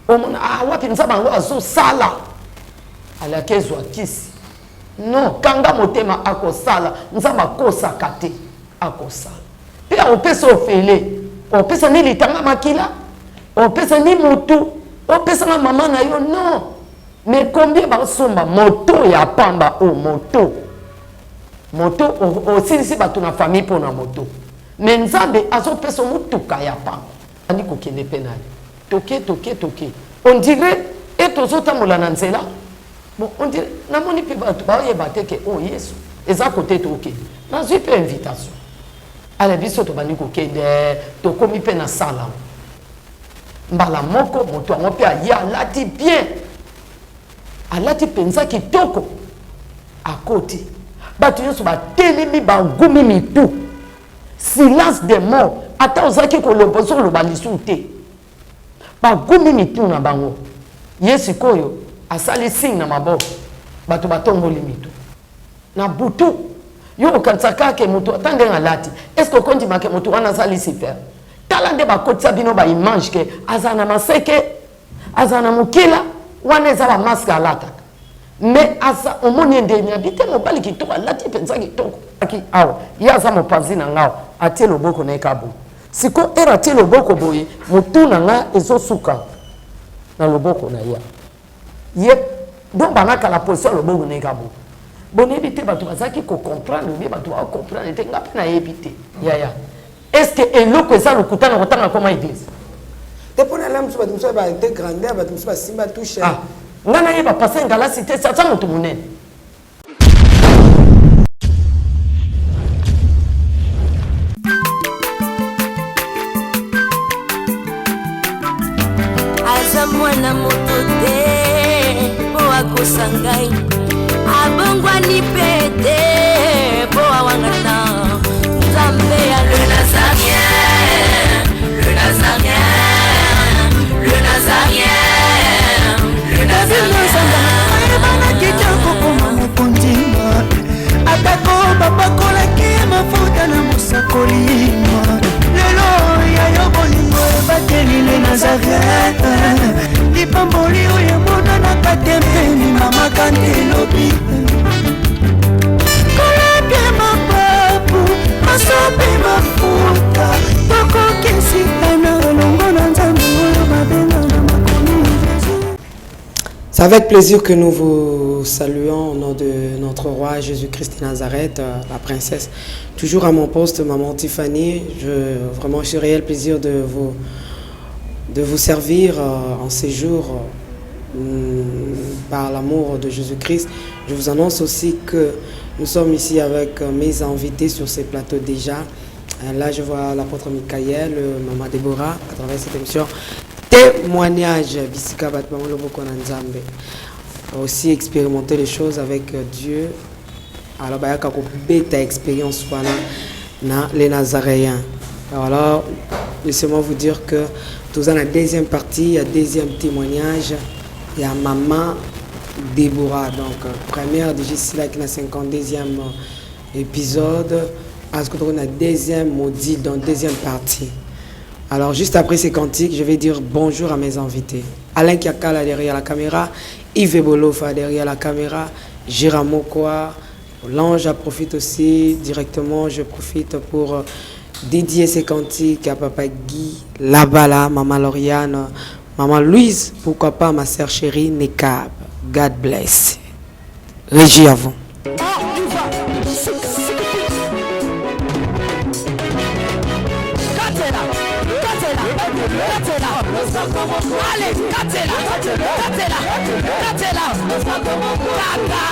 Omona ah wapi Nzambe yango azosala. Alaki ezwa kisi. Non, kanga motema akosala. Nzambe akosaka te. Akosala. Pe akopesa ofele. Opesa ni litanga makila, opesa ni mutu, opesa na mama na yo non. Mais combien basomba moto ya pamba o moto? Moto osilisi bato na famille mpo na moto. Mais Nzambe azopesa motuka ya pamba. Ani kokende pe na yo. Toke toke toke. On dirait et tozotambola na nzela. Bon, on dirait namoni pe bato baoyeba te ke oh Yesu eza kote tokende. Nazwi pe invitation. Ale biso tobandi kokende, tokomi pe na sala. Mbala moko moto yango pe aye alati bien. Alati penza kitoko. Akoti. Bato nyonso batelemi bagumi mitu. Silence de mort. Ata ozalaki koloba ozoloba lisusu te. Bagumi mitu na bango. Ye sikoyo asali signe na maboko. Bato batomboli mitu. Na butu yo okanisa kaka ke moto ata ndenge alati est ce que okondima ke moto wana aza Lucifer? Tala nde bakotisa bino ba image ke azala na maseke, azala na mokila, wana eza ba masque alataka. Mais aza omoni ye ndenge abi te mobali kitoko alati mpenza kitoko. Aki awa ye aza mopanzi na nga awa atie loboko na ye ka boye. Siko heure atie loboko boye motu na nga ezosuka na loboko na ye. Ye donc banda kala position ya loboko na ye ka boye. Boneyebi te bato bazalaki ko comprendre ou bien bato ba comprendre te nga mpe nayebi te yaya. Est ce que eloko eza lokuta na kotanga koma eglise? Te pona la mosusu bato mosusu ba te grandeur bato mosusu basimba touche. Ah nga nayeba pasteur Ngalasi te aza moto monene. Aza mwana moto te po akosa ngai abongwani pe te po awangana Nzambe ya le Nazarien, le Nazarien, le Nazarien, le Nazarien. Ayebanaki te akokoma mokonzi, atako bapakolaki ye mafuta na mosakoli. Lelo ya yo bolingo ebateli le Nazareth, lipamboli oyo emonanaka te mpe mama kante elobi kolapia mapapu masope mafuta tokokesitana elongo na Nzambe oyo babenga na makomi Jésus. C'est avec plaisir que nous vous saluons au nom de notre roi Jésus-Christ de Nazareth, la princesse. Toujours à mon poste, maman Tiffany, vraiment, j'ai réel plaisir de vous servir en ces jours par l'amour de Jésus-Christ. Je vous annonce aussi que nous sommes ici avec mes invités sur ces plateaux déjà. Là, je vois l'apôtre Michael, maman Déborah, à travers cette émission. Témoignage, Bisika Batman Loboko na Nzambe. Aussi expérimenter les choses avec Dieu. Alors, bayaka ko beta expérience wana na les Nazaréens. Alors, laissez-moi vous dire que tout dans la deuxième partie, il y a deuxième témoignage, il y a maman Déborah. Donc, première de Gisela qui a 52e épisode, à ce qu'on a deuxième module, donc deuxième partie. Alors, juste après ces cantiques, je vais dire bonjour à mes invités. Alain Kiakala derrière la caméra, Yves Bolofa derrière la caméra, Gérard Mokwa, L'ange profite aussi directement, je profite pour dédier ces cantiques à Papa Guy Labala, Maman Lauriane, Maman Louise, pourquoi pas ma sœur chérie Nekab. God bless. Régie à vous. Allez, Katela, Katela, Katela, Kaka, Kaka.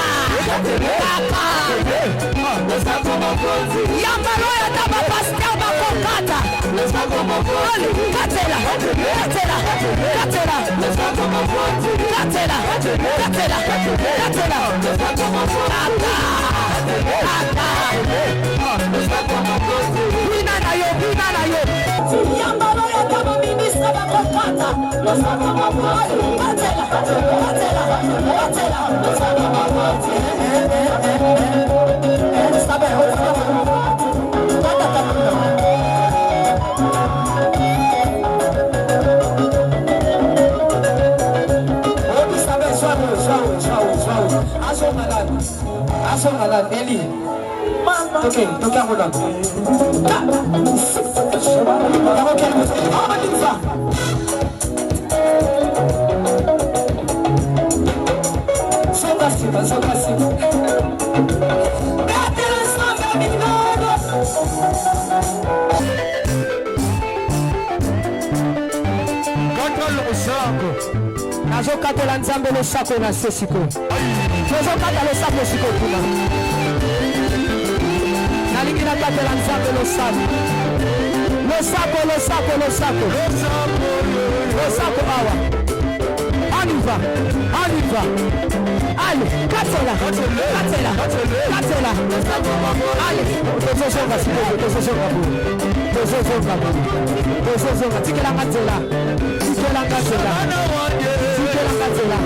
Yambalo ya taba pasteur bakokata. Allez, Katela, Katela, Katela, Katela, Katela, Katela, Kaka, Kaka. Bina na yo, bina na yo. Yambalo ya taba ministre bakokata. Katela, Katela, Katela. nani azonga nani eli toke toke yango nani Zonga nsima, zonga nsima. Betela Nzambe minoro. Kata losako. Nazokatela Nzambe losako na se sikoyo. Tozokata losako sikoyo kuna. Nalingi nakatela Nzambe losako. Losako, losako, losako. Losako awa. On y va, on y va. Allez, katela, katela, katela. Allez, tozozonga sikoyo, tozozonga boye. Tozozonga boye. Tozozonga, tikelanga nzela. Tikelanga nzela. Tikelanga nzela.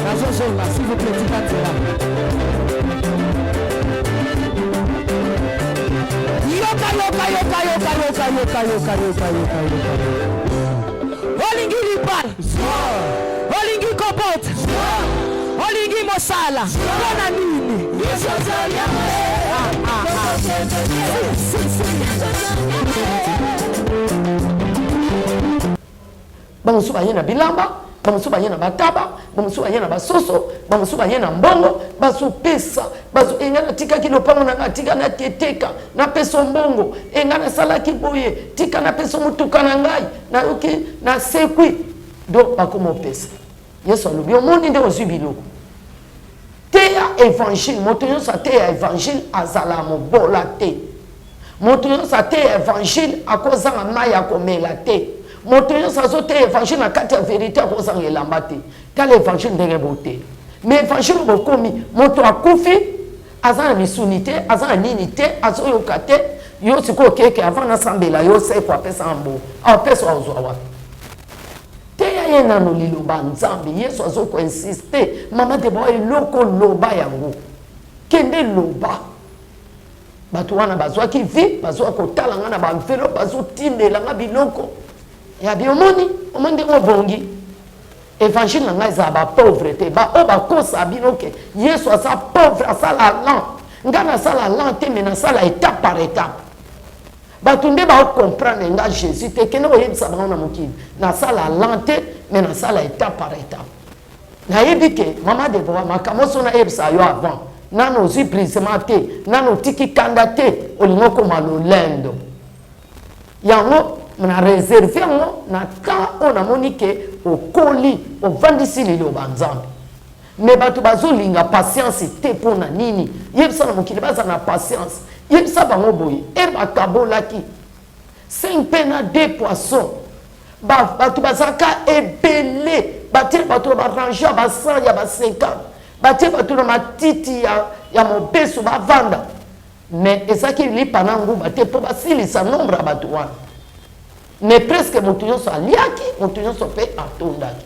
Nazozonga, s'il vous plaît, tika nzela. Yoka, yoka, yoka, yoka, yoka, yoka, yoka, yoka, yoka, yoka. Olingi libala, olingi kobota, olingi mosala, mpo na nini? Ah, ah, ah. Si, si, si. Bamosusu baye na bilamba, bamosusu baye na bataba, bamosusu baye na basoso, bamosusu baye na mbongo, bazopesa bazo enga natikaki lopango na nga, tika nateteka napesa mbongo, enga nasalaki boye, tika napesa motuka na ngai, nayoki nasekwi. Donc bakoma opesa. Yesu alobi omoni nde ozwi biloko. Teya evangile, moto nyonso ateya evangile azala mobola te. Moto nyonso ateya evangile akozanga mai ya komela te. Moto nyonso azoteya evangile na kati ya verite akozanga elamba te. Tala evangile ndenge boteya. Mais evangile bokomi moto akufi aza na misuni te, aza na nini te, azoyoka te. Yo sikoyo okeke avant nasambela yo seko apesa mbongo. Apesa ozwa wapi? Teya ye nano liloba Nzambe. Yesu azo ko insister. Mama Deborah eloko loba yango. Kende loba. Bato wana bazwaki vie, bazwa kotala nga na ba enveloppe, bazotindela nga biloko. Ya bi omoni, omoni ndenge obongi. Evangile na ngai ezala ba pauvre te. Ba oyo bakosa bino ke Yesu aza pauvre, asala lent. Nga nasala lent te, mais nasala étape par étape. Bato nde ba comprendre nga Jesus te, kende koyebisa bango na mokili. Nasala lent te, mais nasala étape par étape. Nayebi ke mama Deborah makambo nyonso nayebisa yo avant, nano ozwi brisement te, nano otiki kanda te, olingi okoma lolendo. Yango na reserve yango na temps oyo namoni ke okoli, ovandisi liloba Nzambe. Mais bato bazolinga patience te mpo na nini? Yebisa na mokili baza na patience. Yebisa bango boye, e bakabolaki 5 pe na 2 poissons. Ba, bato bazalaka ebele, batie bato na barange ya ba 100 ya ba 50, batie bato na matiti ya, ya mobesu bavanda. Mais ezalaki lipa na nguba te mpo basilisa nombre ya bato wana. Mais presque moto nyonso aliaki, moto nyonso mpe atondaki.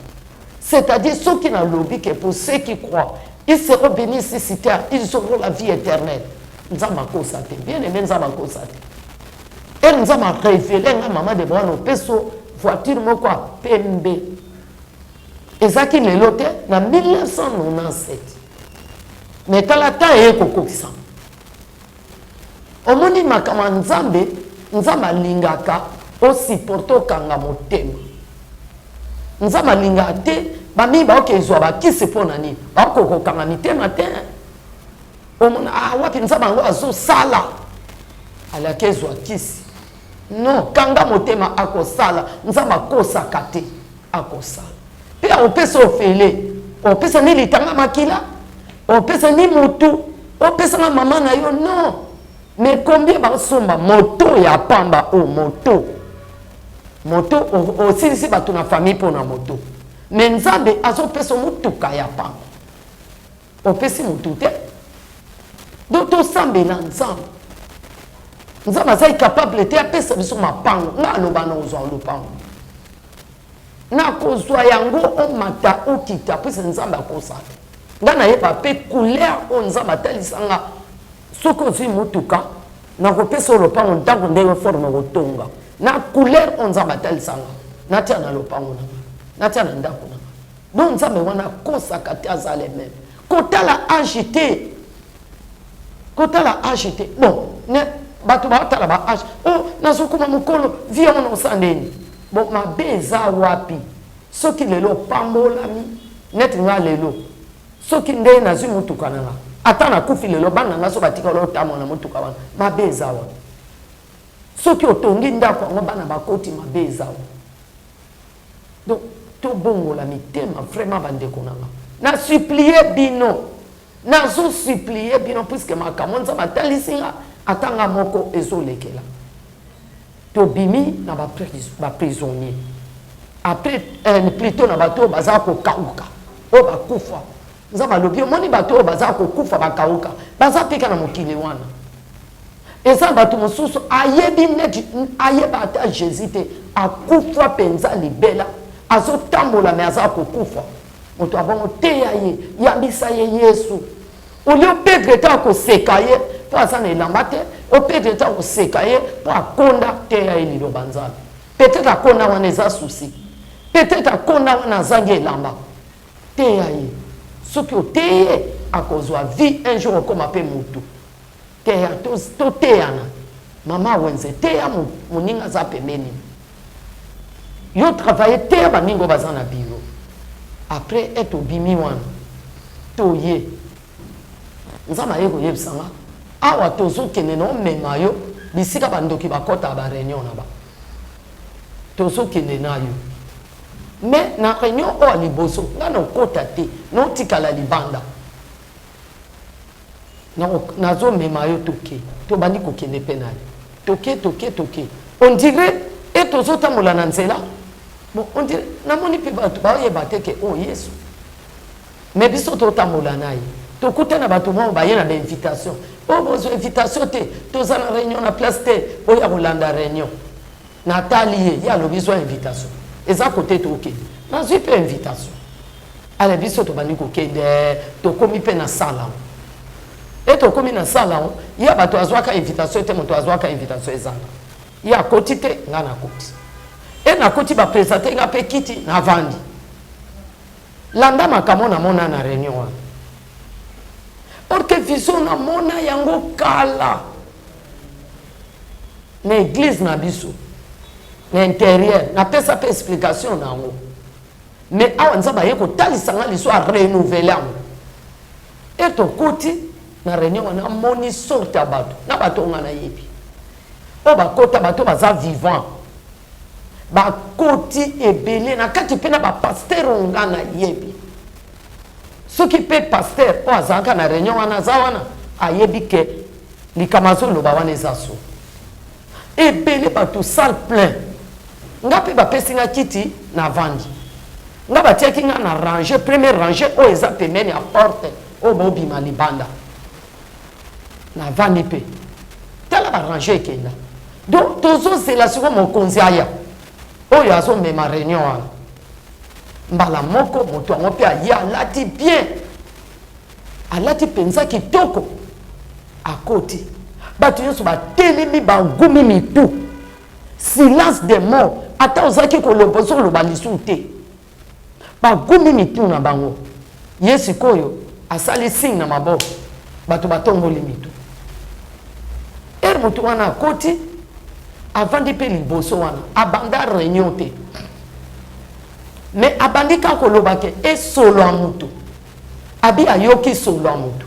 C'est-à-dire soki nalobi que pour ceux qui croient, ils seront bénis ici sur terre, ils auront la vie éternelle. Nzambe akosa te, bien aimé, Nzambe akosa te. Et Nzambe a révélé nga maman de Bwana opeso voiture moko ya pembe. Ezaki lelo te na 1997. Mais tala temps eye kokokisa. Omoni makambo ya Nzambe, Nzambe alingaka o supporter okanga motema. Nzambe alingaka te ba mingi baoke ezwa ba kisi mpo na nini? Baokoka kokanga mitema te. Omona ah wapi Nzambe yango azosala alaki ezwa kisi. Non, kanga motema akosala. Nzambe akosaka te, akosala. Pe akopesa ofele, opesa ni litanga makila, opesa ni mutu, opesa na mama na yo non. Mais combien basomba moto ya pamba o moto? Moto osilisi bato na famille pona moto. Mais Nzambe azopesa motuka ya pamba. Opesi motu te. Donc tosambela Nzambe. Nzambe azali capable te apesa biso mapango. Nga aloba na ozwa lopango. Nakozwa yango omata okita puisque Nzambe akosala. Nga nayeba pe couleur oyo Nzambe atalisa nga. Soki ozwi motuka nakopesa yo lopango ntango ndenge forme okotonga na couleur oyo Nzambe atalisa nga. Natia na lopango na nga. Natia na ndako na nga. Donc Nzambe wana akosaka te, aza le même. Kotala age te, kotala age te. Bon, ne bato baotala ba age, oh nazokoma mokolo, vie yango naosala ndeni. Bon, mabe eza wapi? Soki lelo opambolami neti nga lelo, soki nde nazwi motuka na nga, ata nakufi lelo, bana na nga so batikala otambola na motuka wana, mabe eza wapi? Soki otongi ndako yango bana bakoti, mabe eza wapi? Donc tobongola mitema vraiment bandeko na nga. Na supplier bino, nazo supplier bino puisque makambo Nzambe atalisi nga ata nga moko ezolekela. Tobimi na ba prisonnier après plutôt na bato oyo baza kokauka, oyo bakufa. Nzambe alobi omoni bato oyo baza kokufa bakauka, baza pika na mokili wana. Eza bato mosusu ayebi neti ayeba ata Jésus te, akufa mpenza libela, azotambola me aza kokufa. Moto abongo teya ye, yambisa ye Yesu. Olie opedre te akoseka ye mpo aza na elamba te, opedre te akoseka ye mpo akonda, teya ye liloba Nzambe. Peut-être akonda wana eza souci, peut-être akonda wana azangi elamba, teya ye. Soki oteye ye akozwa vie un jour, okoma mpe motu. Teya, toteyana. Mama Wenze, teya moninga aza pembeni yo, travaille, teya baninga oyo baza na bureau. Après ete obimi wana, toye Nzambe aye koyebisa nga awa tozokende na omema yo bisika bandoki bakɔtaka ba réunion na ba, tozokende na yo. Mais na réunion oyo ya liboso nga na okota te, naotikala libanda, nazomema yo. Toke, tobandi kokende mpe na yo, toke toke toke, on dirait e tozotambola na nzela. Bon, on dirait namoni mpe bato baoyeba te ke oyo Yesu, mais biso totambola na ye. Tokuta na bato moko baye na bainvitation oyo, bozwa invitation te, toza na réunion na place te, oya kolanda réunion. Natali ye, ye alobi zwa invitation, eza kote tokende. Nazwi mpe invitation. Ale, biso tobandi kokende, tokomi mpe na sala yango. E tokomi na sala yango, ye bato azwaka invitation te, moto azwaka invitation ezanga ye akoti te, nga nakoti. E nakoti, baprésente nga mpe kiti, navandi. Landa makambo namona na réunion wana, or que vision namona yango kala na église na biso na intérieur. Napesa mpe explication na yango, mais awa Nzambe aye kotalisa nga liso, arenouveler yango. E tokoti na réunion wana, amoni sorte ya bato na bato nga nayebi oyo bakota, bato baza vivant, bakoti ebele na kati mpe na bapasteur oyo nga nayebi. Soki mpe pasteur oyo azalaka na réunion wana aza wana, ayebi ke likambo azoloba wana eza so. Ebele bato, salle plein. Nga mpe bapesi nga kiti, navandi. Nga batiaki nga na rangée, première rangée oyo eza pembeni ya porte oyo bobima libanda. Navandi mpe tala barangée ekenda. Donc tozozela siko mokonzi aya oyo azomema réunion wana. Mbala moko moto yango mpe aye, alati bien, alati mpenza kitoko, akoti. Bato nyonso batelemi, bagumi mitu, silence de mort. Ata ozalaki koloba, ozoloba lisusu te, bagumi mitu na bango. Ye sikoyo asali signe na maboko, bato batongoli mitu. Ere motu wana akoti, avandi mpe liboso wana, abanda réunion te, mais abandi kaka koloba ke esolo ya motu abi ayoki solo ya motu.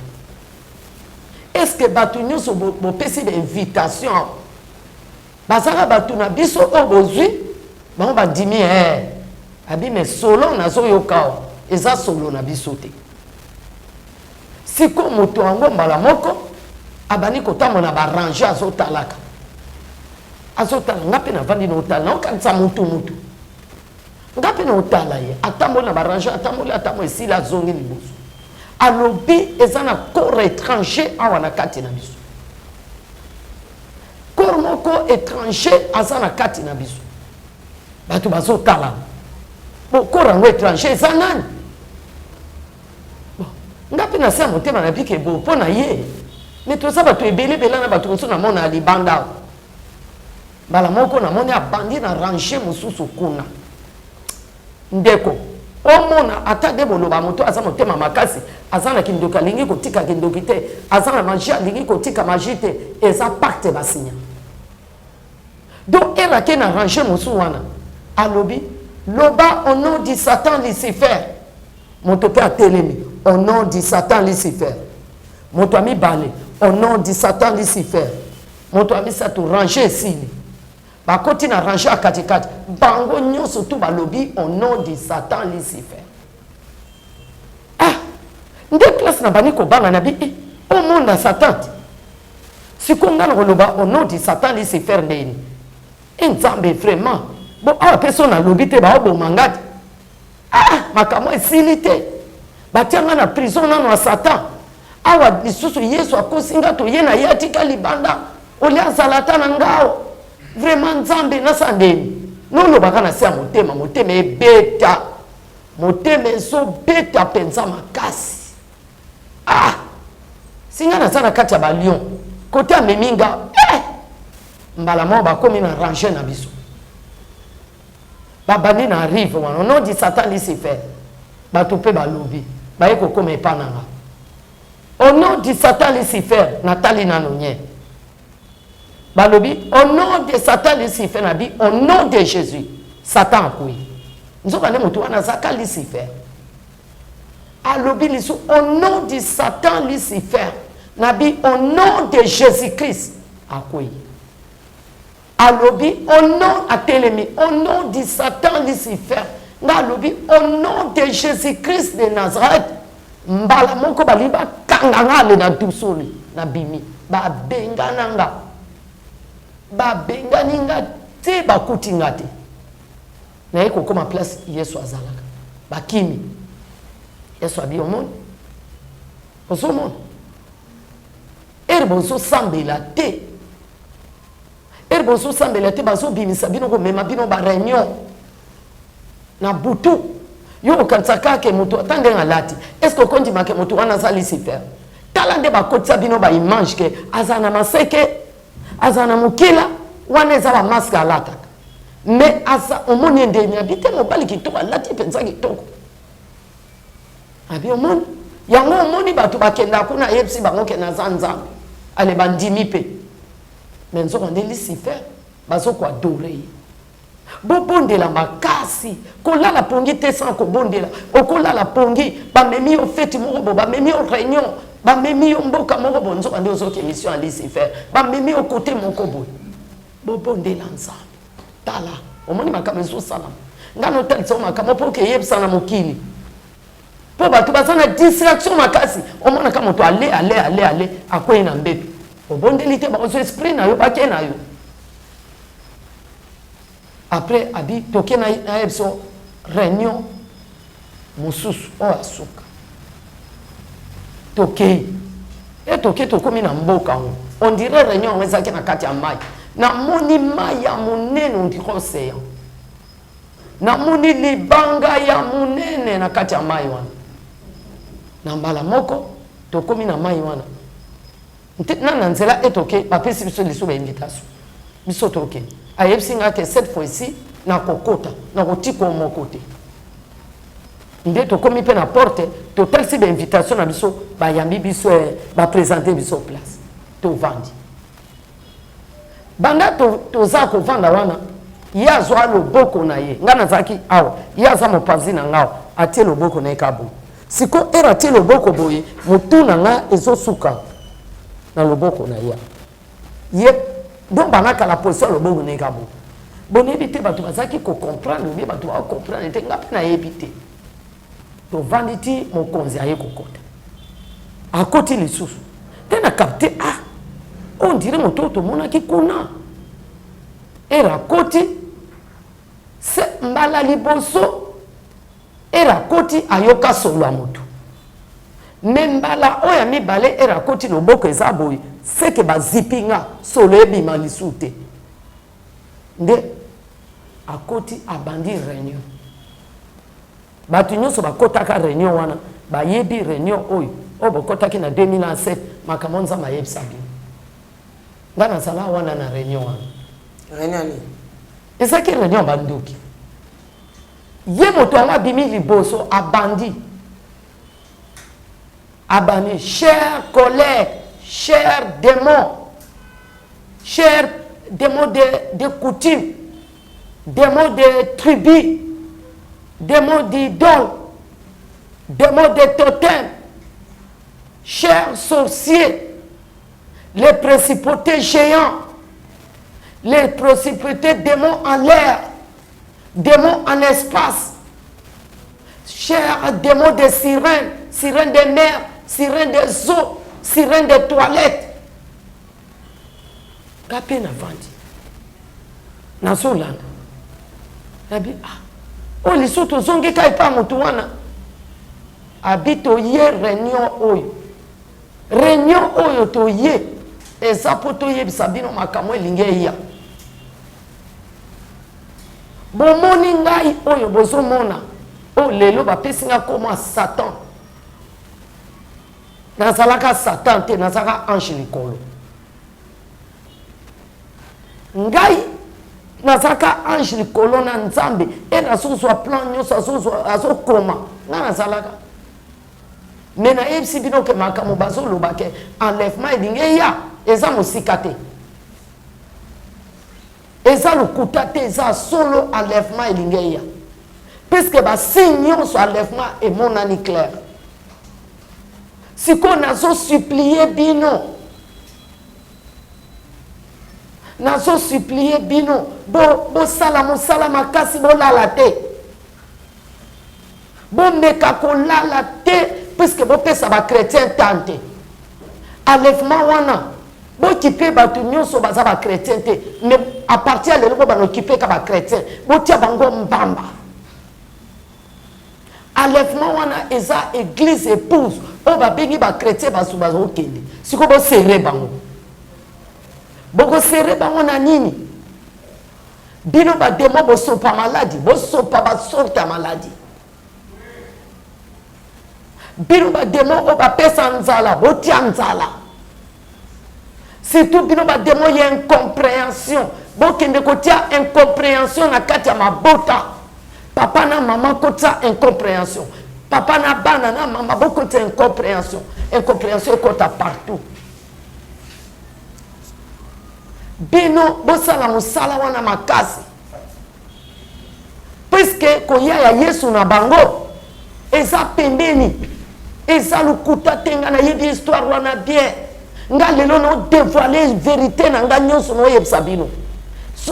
Est ce que bato nyonso bopesi bainvitation bazalaka bato na biso oyo bozwi bango bandimi? E abi me solo nazoyoka awa eza solo na biso te. Siko moto yango mbala moko abandi kotambola na barangée, azotalaka, azotala. Nga mpe navandi na otala, naokanisa motu motu. Nga mpe na otala ye, atamboli na barangée, atamboli, atamboli, esili, azongi liboso, alobi eza na corps étranger awa na kati na biso, corps moko étranger aza na kati na biso. Bato bazotala bo, corps yango étranger eza nani? Bon, nga mpe na se ya motema na bike bo mpo na ye, me toza bato ebele ebele na bato mosusu namona ya libanda awa. Mbala moko namoni abandi na rangée mosusu kuna. Ndeko, Omona ata nde boloba moto aza motema makasi, aza na kindoki alingi kotika kindoki te, aza na magie alingi kotika magie te, eza pacte ba signa. Donc heure ake na range mosusu wana alobi loba au nom du Satan Lucifer, moto mpe atelemi au nom du Satan Lucifer, moto ya mibale au nom du Satan Lucifer, moto ya misato range esili. Bakoti na range ya katikati, bango nyonso tu balobi au nom de Satan Lucifer. Ah, nde place na bandi kobanga na bi eh, omona Satan te. Sikoyo nga na koloba au nom de Satan Lucifer ndeni. E Nzambe vraiment. Bo awa pe so nalobi te baoboma nga te. Ah, makambo esili te. Batia nga na prison nano ya Satan. Awa lisusu Yesu akosi nga toye na ye atika libanda. Olie azala ata na ngao. Vraiment Nzambe nasala ndeni. Nolobaka na se ya motema, motema ebeta. Motema ezobeta mpenza makasi. Ah! Si nga naza na kati ya ba lion. Kote amemi nga, eh! Mbala moko bakomi na ranger na biso. Babandi na rive wana, au nom du Satan Lucifer. Bato mpe balobi, baye kokoma epa na nga. Au nom du Satan Lucifer, natali nano nye. Balobi, au nom de Satan Lucifer, nabi, au nom de Jésus, Satan akwei. Nzoka nde moto wana azaka Lucifer. Alobi lisu, au nom du Satan Lucifer, nabi, au nom de Jésus-Christ, akwei. Alobi au nom atelemi au nom du satan lucifer nga alobi au nom de Jesus Christ de Nazareth mbala moko balingi bakanga nga ale na dusoli na bimi babengana nga babengani nga te bakuti nga te naye kokoma place Yesu azalaka bakimi Yesu abi omoni ozomona ere bozosambela te Heure bozo sambela te bazo bimisa bino ko mema bino ba reunion na butu. Yo okanisa kaka ke moto ata ndenge alati, est-ce que okondima ke moto wana aza Lucifer? Tala nde bakotisa bino ba image ke aza na maseke, aza na mokila, wana eza ba masque alataka. Mais aza omoni ye ndenge abi te mobali kitoko alati mpenza kitoko. Abi omoni yango omoni bato bakenda kuna ayebisi bango ke naza Nzambe. Ale bandimi pe. Mais nzoka nde Lucifer bazo ko adorer ye. Bobondela makasi, kolala pongi te sans kobondela. Okolala pongi, bamemi yo feti moko bo, bamemi yo réunion, bamemi yo mboka moko bo, nzoka nde ozoki émission ya Lucifer, bamemi yo kote moko boye. Bobondela Nzambe. Tala, omoni makambo ezosalama. Nga notalisa yo makambo mpo okeyebisa na mokili. Mpo bato baza na distraction makasi, omonaka moto ale ale ale ale akwei na mbeto. Obondeli te bakozwa esprit na yo bake na yo. Après abi toke na ye biso réunion mosusu oyo asuka. Tokei. E toke tokomi na mboka yango. On dirait réunion yango ezalaki na kati ya mai. Namoni mai ya monene on dirait océan. Namoni libanga ya monene na kati ya mai wana. Na mbala moko tokomi na mai wana. Na na nzela e toke bapesi biso lisusu ba invitation. Biso toke. Ayebisi nga ke cette fois-ci nakokota, nakotika yo moko te. Nde tokomi pe na porte, totalisi ba invitation na biso, bayambi biso, eh, ba presenter biso place. Tovandi. Banda toza kovanda wana, ye azwa loboko na ye, nga nazalaki awa, ye aza mopanzi na nga awa, atie loboko na ye ka boye. Siko heure atie loboko boye, motu na nga ezosuka na loboko na ye. Ye donc banda kala position ya loboko na ye ka boye. Boneyebi te bato bazalaki ko comprendre ou bien bato ba comprendre te, nga pe nayebi te. Tovandi ti mokonzi aye kokota. Akoti lisusu. Te na capte ah on dirait moto oyo tomonaki kuna. Heure akoti se mbala liboso heure akoti ayoka solo ya moto. Mais mbala oyo ya mibale heure akoti loboko eza boye seke bazipi nga solo ebima lisusu te. Nde akoti abandi reunion. Bato nyonso bakotaka reunion wana bayebi reunion oyo oyo bokotaki na 2007 makambo Nzambe ayebisa bino. Nga nazala wana na reunion wana. Reunion nini? Ezalaki reunion ya bandoki. Ye moto yango abimi liboso, abandi. Abandi, cher collègue, cher démon, cher démon de coutume, démon de tribu, démon d'idole, démon de totem, chers sorciers, les principautés géants, les principautés démons en l'air, démons en espace, chers démons des sirènes, sirènes des mers, sirènes des eaux, sirènes des toilettes. Nga mpe navandi nazolanda, nabi ah, oyo lisusu tozongi ka epa motu wana. Abi toye réunion oyo, réunion oyo toye eza mpo toyebisa bino makambo elingi eya. Bomoni ngai oyo bozomona oyo lelo bapesi nga koma Satan. Nazalaka Satan te, nazalaka ange likolo. Ngai nazalaka ange likolo na Nzambe, e nazozwa plan nyonso, azokoma nga nazalaka. Me nayebisi bino ke makambo bazoloba ke enlèvement elingi eya, eza mosika te. Eza lokuta te, eza solo, enlèvement elingi eya. Puisque ba signe nyonso enlèvement emonani clair. Sikoyo nazo supplier bino, nazo supplier bino, bosala mosala makasi, bolala te. Bomeka kolala te, puisque bopesa ba chrétien temps te. Enlèvement wana, bokipe bato nyonso baza ba chrétien te, mais à partir ya lelo bo banokipe ka ba chrétien, botia bango mbamba. Enlèvement wana eza église épouse oyo babengi ba chrétien basu bazokende. Sikoyo bosere bango. Bokosere bango na nini? Bino ba démon bosopa maladi, bosopa ba sorte ya maladi. Bino ba démon oyo bapesa nzala, botia nzala. Surtout bino ba démon ya incompréhension, bokende kotia incompréhension na kati ya mabota. Papa na mama kotia incompréhension. Papa na bana na mama bokotia incompréhension. Incompréhension ekota partout. Bino bosala mosala wana makasi. Puisque koya ya Yesu na bango eza pembeni, eza lokuta te. Nga nayebi histoire wana bien. Nga lelo na dévoiler vérité na nga nyonso na oyebisa bino.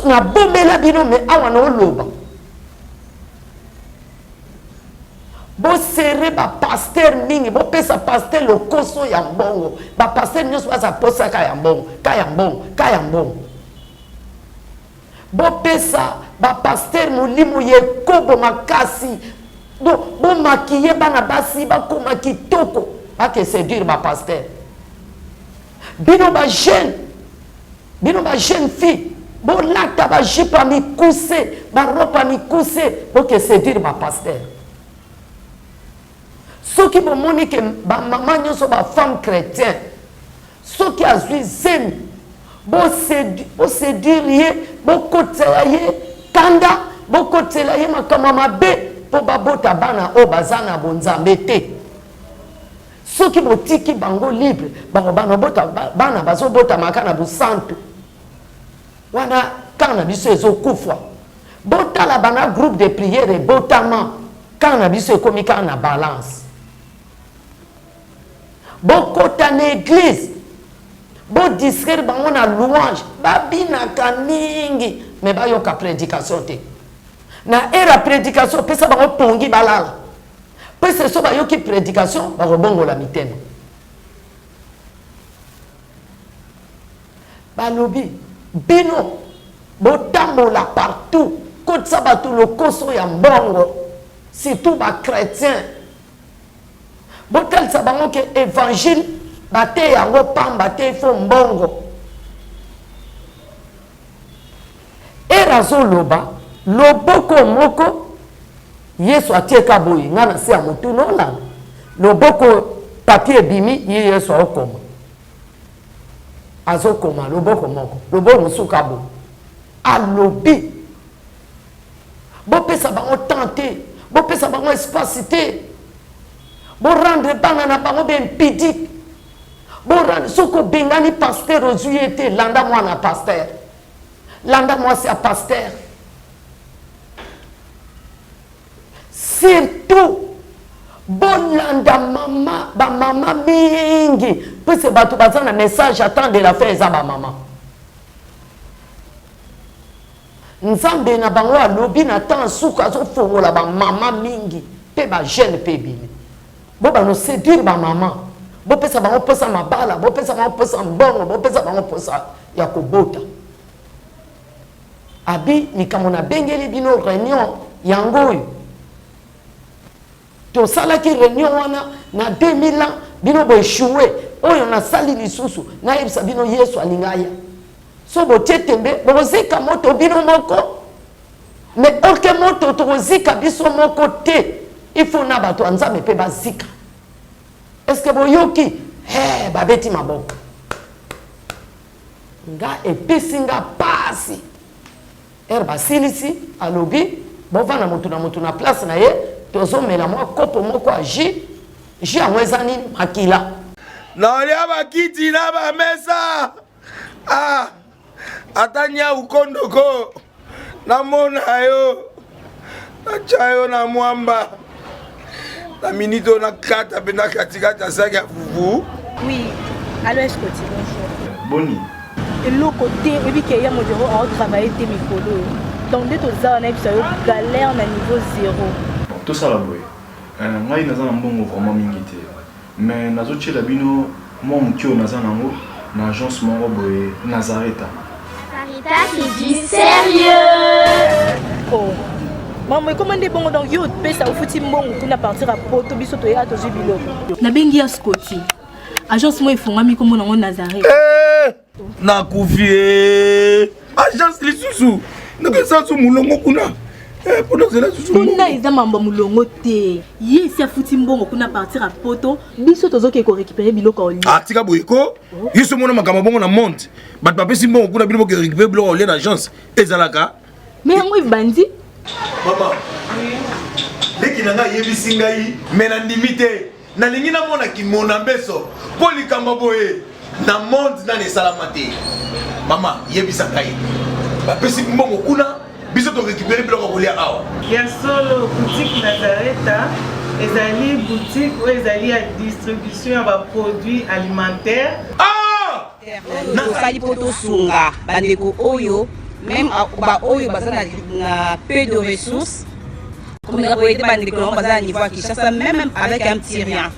Na bombela bino, mais awa na oloba. Bosere ba pasteur mingi, bopesa pasteur lokoso ya mbongo. Ba pasteur nyonso baza posa ka ya mbongo, ka ya mbongo, ka ya mbongo. Bopesa ba pasteur molimo ya ekobo makasi. Donc bomaquiller bana basi bakoma kitoko, bake séduire ba pasteur. Bino ba jeune, bino ba jeune fille, bolata ba jupe ya mikuse, ba robe ya mikuse, boke séduire ba pasteur. Soki bomoni ke ba mama nyonso ba femme chrétien, soki azwi zemi, boséduire ye, bokotela ye kanda, bokotela ye makambo mabe po babota bana oyo baza na bonzambe te. Soki botiki bango libre, bango bana bota, bana bazobota maka na bosantu. Wana kan na biso ezokufa. Botala bana groupe de prière ebotama, kan na biso ekomi kan na balance. Bokota na église, bodistraire bango na louange, babinaka mingi, mais bayoka prédication te. Na era prédication, pesa bango pongi balala. Pesa so bayoki prédication, bakobongola mitema. Balobi bino botambola partout, kotisa bato lokoso ya mbongo, surtout ba chrétien. Botalisa bango ke évangile bate yango pamba te, il faut mbongo. Era azoloba loboko moko Yesu atieka boye nga na se ya motu nolanda loboko papier ebimi ye Yesu aokoma azokoma loboko moko loboko mosusu ka boye alobi bopesa. Bopesa bango temps te, bopesa bango espace te. Bo rendre bana na bango ba impudique. Bo rendre soki obengani pasteur ozwi ye te, landa mwana pasteur. Landa mwasi ya pasteur. Surtout bolanda mama ba mama mingi puisque bato baza na message à temps de la fin eza ba mama. Nzambe na bango alobi na temps suka azofongola ba mama mingi pe ba jeune pe ebele. Bo bano seduire ba mama, bopesa bango posa mabala, bopesa bango posa mbongo, bopesa bango posa ya kobota. Abi likambo nabengeli bino reunion yango oyo. Tosalaki reunion wana na 2000 ans bino bo echoue, oyo nasali lisusu nayebisa bino Yesu alinga aya. So botie tembe bokozika moto bino moko, mais orke moto tokozika biso moko te, il faut na bato ya Nzambe mpe bazika. Est-ce que boyoki? Hey, babeti maboko. Nga epesi nga pasi. Heure basilisi alobi bovanda mutu na mutu na place na ye tozomela mwa kopo moko ya jus jus yango eza nini makila. Naolia bakiti na bamesa ah, ata nyau kondoko namona yo natya yo na mwamba na minute oyo nakata mpe na katikati ya saki ya fufu. Oui, allo Escoti, bonjour. Boni. Eloko te, oyebi ke ya modero ao travailler te mikolo oyo. Donc nde toza wana yebisa yo galère na niveau zéro. Bon, tosala boye. Euh, ngai naza na mbongo vraiment mingi te. Mais nazo tiela bino mwa moke oyo naza nango na agence moko boye Nazareta. Nazareta c'est du sérieux. Oh. Maman ekoma nde bongo donc yo opesa ofuti mbongo kuna partir ya poto biso toya tozwi biloko. Nabengi ya Scotty. Agence moko efongwami kombo nango Nazareth. Eh, nakufi eh. Agence lisusu nakesa su mulongo kuna eh, mpo nazela susu kuna eza mambo ya mulongo te ye esi afuti mbongo kuna partir ya poto biso tozokende korécupere biloko ya olia ah, tika boye ko oh. yo so omona makambo bongo na monde bato bapesi mbongo kuna bino boke récupere biloko ya olia na agence ezalaka me yango ebandi mama leki na ngai ayebisi ngai me nandimi te Nalingi namona kimona mbeso mpo likambo boye na monde nani esalama te. Mama yebisa ngai, bapesi mbongo kuna, biso to récupérer biloko ya kolia awa. Ya solo, boutique Nazareta ezali boutique oyo ezali ya distribution ya ba produits alimentaires. Ah! Tosali mpo tosunga bandeko oyo meme baoyo baza na peu de ressources komeka koyede bandeko nango baza na niveau ya Kinshasa meme avec un petit rien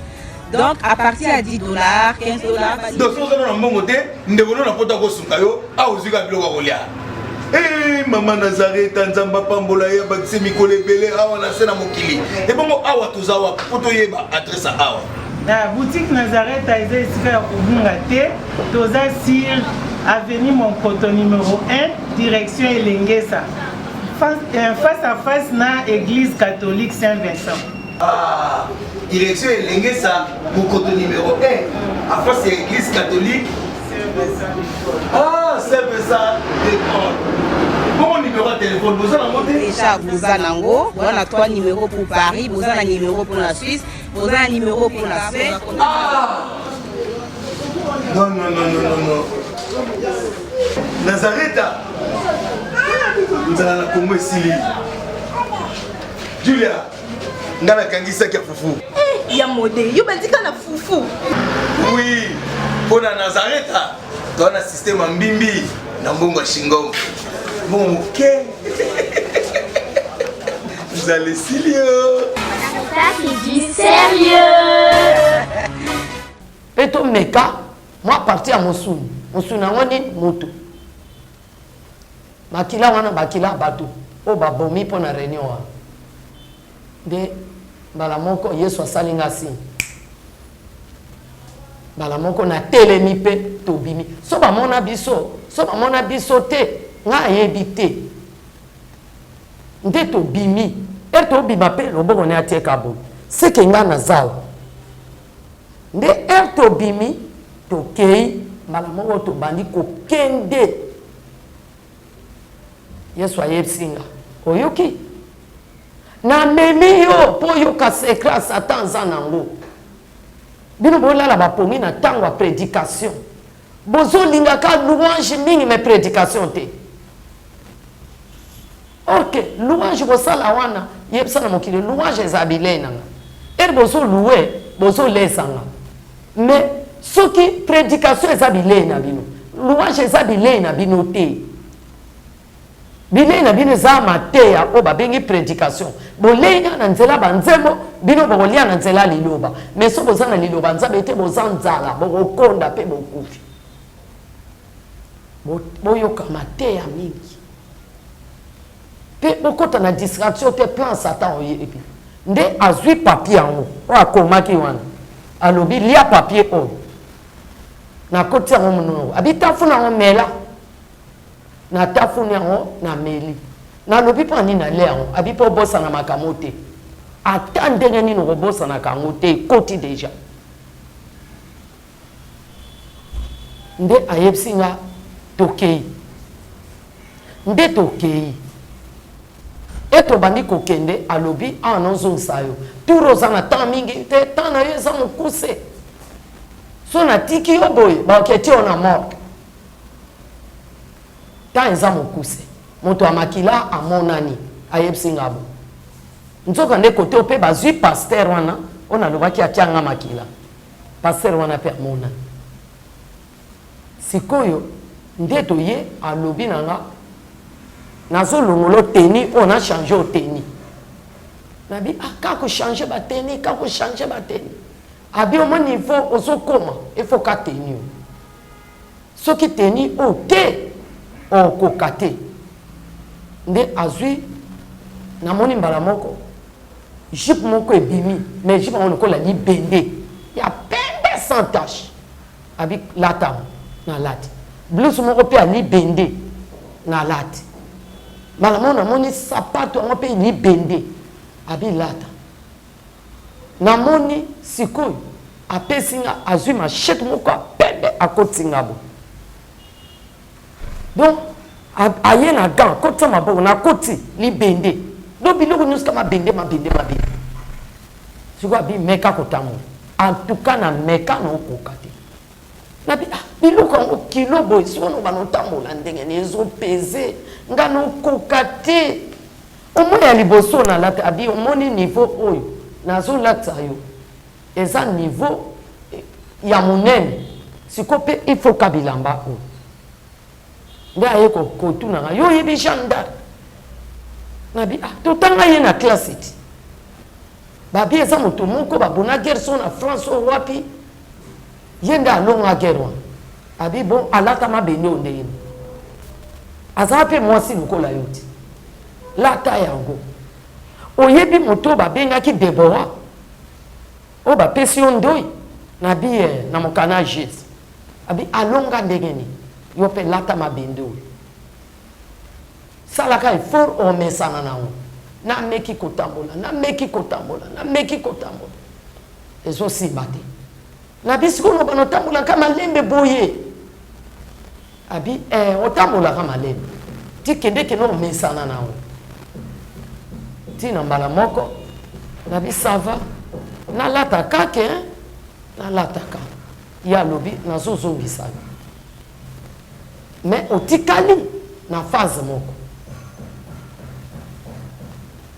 donc à partir ya 10 dollars 15 dollars. Donc soki oza na mbongo te ndeko no na poto akosunga yo awa ozwi kaka biloko ya kolia. Hey, mama Nazareta nzambe apambola ye abakise mikolo ebele awa na se na mokili ebongo awa toza wapi mpo toyeba adresse ya awa. Na boutique Nazareta eza esika ya kobunga te, toza sur avenue Monkoto numero 1 direction Elengesa face, euh, face à face na église catholique Saint Vincent. Ah, direction Elengesa Monkoto numéro 1 à face ya église catholique Ah, Saint Vincent de Paul. Bongo numéro ya téléphone boza nango te? Déjà boza nango, boza na 3 numéros pour Paris, boza na numéro pour la Suisse, boza na numéro pour la Suède. Ah! Non, non, non, non, non, non. Nazareta. Nzala na Congo esili. Julia, nga nakangi saki ya fufu. Eh, ya mode, yo bandika na fufu. Oui, mpo na Nazareta, toza na système ya mbimbi na mbongo ya shingom. Mbongo moke. Nzala esili yo. Ça c'est du sérieux. Mpe tomeka mwa parti ya mosuni. Mosuni yango nini? Moto. Makila wana makila ya bato oyo babomi mpo na reunion wana. Nde mbala moko Yesu asali nga signe. Mbala moko natelemi mpe tobimi. So bamona biso, so bamona biso te, nga ayebi te. Nde tobimi. Ere tobima mpe loboko ne atieka boye. Seke nga nazawa. Nde ere tobimi, tokei, mbala moko tobandi kokende. Yesu ayebisi nga, oyoki? Namemi yo mpo oyoka secret ya Satan aza nango. Bino bolala bapongi na ntango ya predication. Bozolinga ka louange mingi mais predication te. Or que louange bosala wana yebisa na mokili louange eza bilei na nga. Ere bozo louer bozolesa nga. Mais soki predication eza bilei na bino, louange eza bilei na bino te. Bilei na bino eza mateya oyo babengi predication. Bolei nga na nzela ba nzembo, bino bokolia na nzela liloba. Mais soki boza na liloba Nzambe te, boza nzala, bokokonda pe bokufi. Boyoka mateya mingi. Pe bokota na distraction te, plan Satan oyebi. Nde azwi papier yango oyo akomaki wana. Alobi lia papier oyo. Nakoti yango monoko. Abi tafuna yango mela. Natafuni yango nameli. Nalobi mpo na nini nalia yango? Abi mpo obosana makambo te. Ata ndenge nini okobosanaka yango te, ekoti deja. Nde ayebisi nga tokei. Nde tokei. E tobandi kokende, alobi awa nazongisa yo. Tour oza na temps mingi te, temps na yo eza mokuse. So natiki yo boye, bakoketi yo na morgue. Temps eza mokuse. Moto ya makila amonani, ayebisi nga bo. Nzoka nde kote oyo pe bazui pasteur wana oyo nalobaki atia nga makila. Pasteur wana pe amonani. Sikoyo nde toye alobi na nga nazo longola tenue oyo na changer oyo tenue. Nabi ah kaka ko changer ba tenue, kaka ko changer ba tenue. Abi omoni niveau ozo koma, il faut ka tenue oyo. Soki tenue oyo te okoka te. Nde azui namoni mbala moko jupe moko ebimi mais jupe yango lokola libende ya pembe sans tache. Abi lata yango nalati. Blouse moko pe ya libende nalati. Mbala moko namoni sapato yango pe libende abi lata. Namoni sikoyo apesi nga azui machette moko ya pembe akotisi nga boye donc aye na gant akotisa maboko nakoti libende donc biloko nyonso ka mabende mabende mabende sikoyo abi meka kotambola en tout cas na meka na okoka te nabi ah, biloko yango kilo boye sikoyo nobana otambola ndenge nini ezopeze nga nokoka te Omoni ya liboso na lata abi omoni niveau oyo nazo latisa yo eza niveau ya munene siko pe il faut ka bilamba oyo nde aye kotuna nga yo oyebi Jeanne d'Arc nabi ah totanga ye na classe ti babi eza moto moko babona guerre so na France oyo wapi ye nde alonga guerre wana Abi bon alata mabende oyo ndenge nini? Aza pe mwasi lokola yo ti. Lata yango. Oyebi moto oyo babengaki Deborah? Oyo bapesi yo ndoi? Na bi eh, na mokana Jesus. Abi alonga ndenge nini? Yo pe lata mabende oyo. Salaka effort omesana na yango. Nameki kotambola, nameki kotambola, nameki kotambola. Ezosimba te. Nabi sikoyo loba notambolaka malembe boye abi eh, otambolaka malembe ti kende kende omesana na yango ti na mbala moko nabi sava nalata kake hein? Nalataka ye alobi nazozongisa yo mais otikali na phase moko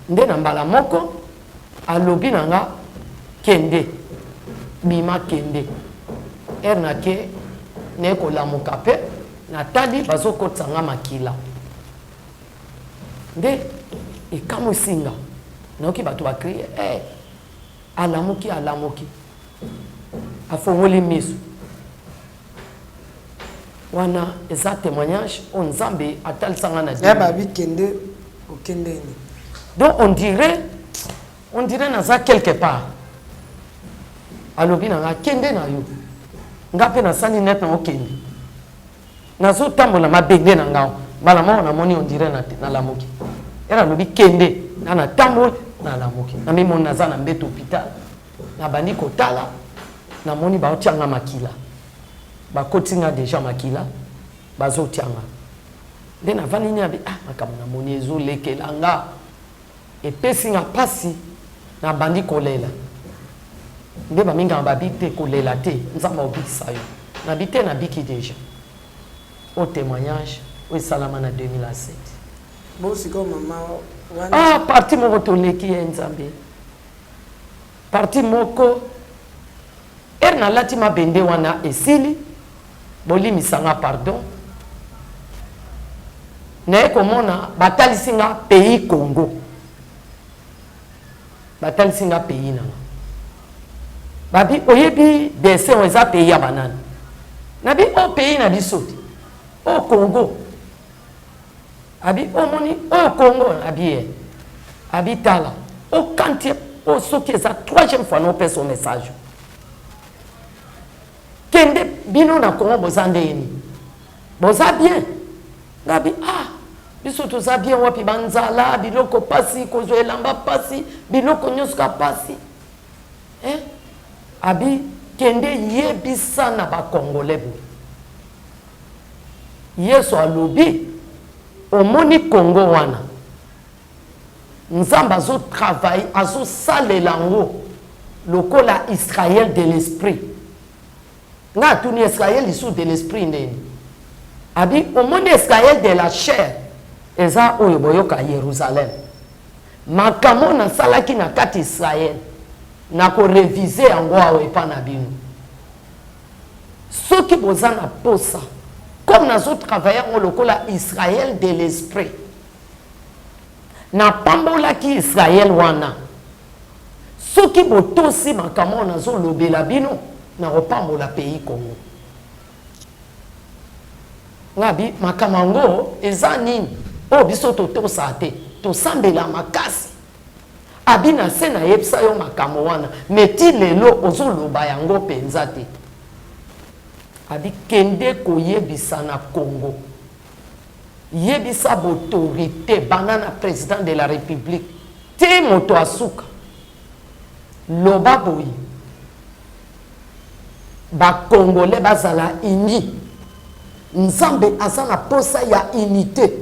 nde na mbala moko Alobi na nga kende bima kende heure na ke naye kolamuka pe natali bazokotisa nga makila nde ekamwisi nga nayoki bato ba crie eh, alamuki alamuki afongoli miso wana eza témoignage oyo nzambe atalisa nga na ya babi kende okende nini donc on dirait on dirait naza quelque part alobi na nga kende na yo nga mpe nasali net na okende nazotambola mabende na nga mbala moko namoni on dirait nalamuki ere alobi kende nga natamboli nalamuki namimoni naza na mbeto hôpital nabandi kotala namoni baotia nga makila Bakoti nga dejà makila bazo tia nga nde navandi ni abi ah makambo namoni ezo lekela nga. Epesi nga pasi nabandi kolela nde ba minganga babi te kolela te nzambe akobikisa yo nabi te nabiki dejà oyo temoignage oyo esalama na 2007. Bon sikoyo mama wana. Ah partie moko toleki ye nzambe partie moko heure nalati mabende wana esili bolimisa nga pardon naye komona batalisi nga pays Congo batalisi nga pays na nga babi oyebi dessin oyo eza pays ya banani nabi o oh, pays na biso te o oh, Congo abi omoni o oh, Congo abi ye abi tala o quantième o soki eza troisième fois naopesa o message Kende bino na Congo boza ndenge nini? Boza bien? Ngabi ah biso toza bien wapi ba nzala biloko pasi kozwa elamba pasi biloko nyonso ka pasi eh? Abi kende yebisa na ba congolais boye Yesu alobi omoni Congo wana Nzambe azo travailler, azo salela yango lokola Israël de l'esprit. Nga atuni Israël lisusu de l'esprit ndeni? Abi omoni Israël de la chair eza oyo boyoka Yerusalem. Makambo nasalaki na kati Israël nako reviser yango awa epa na bino. Soki boza na posa comme nazo travailler yango lokola Israël de l'esprit. Napambolaki Israel wana. Soki botosi makambo oyo nazolobela bino, nakopambola pays Congo. Ngabi makambo yango eza nini oyo biso totosa te, tosambela makasi. Abi na se nayebisa yo makambo wana, mais ti lelo ozoloba yango mpenza te. Abi kende koyebisa na Congo. Yebisa b'autorite banda na president de la republique ti moto ya suka loba boye ba congolais bazala unis nzambe aza na posa ya unite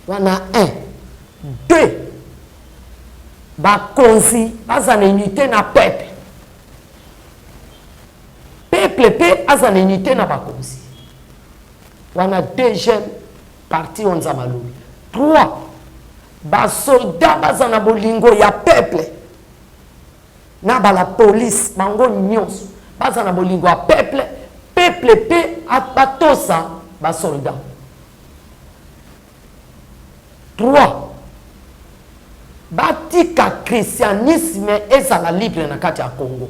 wana 1 2 bakonzi bazala unite na peuple peuple pe azala unite na bakonzi Wana deuxième partie oyo Nzambe alobi. 3 ba soldats baza na bolingo ya peuple na ba la police bango nyonso baza na bolingo ya peuple, peuple pe batosa ba soldats. 3 batika christianisme ezala libre na kati ya Congo